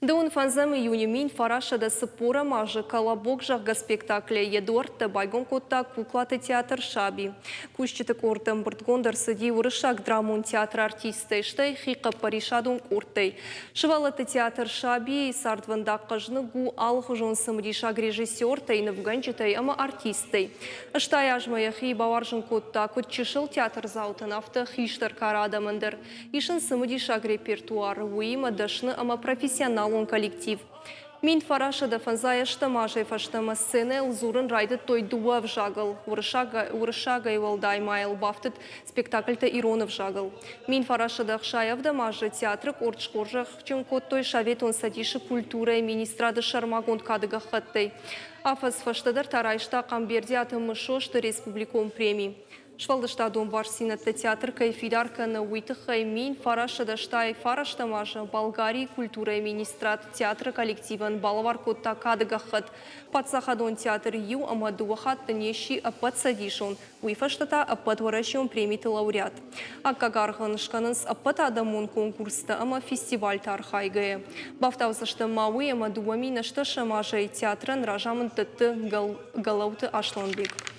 Дыууын фӕндзӕм июны 1940 азы «Колобок» зӕгъгӕ спектаклӕй йӕ дуӕрттӕ байгом кодта куклаты театр «Саби». Кусджыты къорд ӕмбырдгонд ӕрцыди уырыссаг драмон театры артисттӕй, стӕй хихъӕппӕрисадон къордтӕй. Сывӕллӕтты театр «Саби»-йы цардвӕндаг хъӕзныг у алыхуызон цымыдисаг режиссертӕй, нывгӕнджытӕй ӕмӕ артисттӕй. 80 азмӕ йӕхи бауарзын кодта куыд чысыл театрдзаутӕн, афтӕ хистӕр кары адӕмӕн дӕр. Ис ын цымыдисаг репертуар, уыимӕ дӕсны ӕмӕ профессионалон коллектив. 1950 ӕстӕм азӕй фӕстӕмӕ сценӕйыл дзурын райдыдтой дыууӕ ӕвзагыл. Уырыссагӕй уӕлдай ма йыл бафтыд спектакльтӕ ирон ӕвзагыл. 1967 азы театры къорд схорзӕхджын кодтой Советон Цӕдисы культурӕйы министрады сӕрмагонд кады гӕххӕттӕй. Афӕдз фӕстӕдӕр та райста Хъамбердиаты Мысосты республикон преми. Сфӕлдыстадон бастдзинӕдтӕ театр кӕй фидар кӕны, уый тыххӕй 1989 азы Болгарийы культурӕйы министрад театры коллективӕн балӕвар кодта кады гӕххӕтт. Паддзахадон театр иу ӕмӕ дыууӕ хатты не сси ӕппӕтцӕдисон, уый фӕстӕ та ӕппӕтуӕрӕсеон премиты лауреат. Аккаг аргъ ын скӕнынц ӕппӕтадӕмон конкурстӕ ӕмӕ фестивальты архайгӕйӕ. Бафтаудзыстӕм ма уый, ӕмӕ 2008 азӕй театрӕн разамынд дӕтты Гӕлӕуты Асланбег.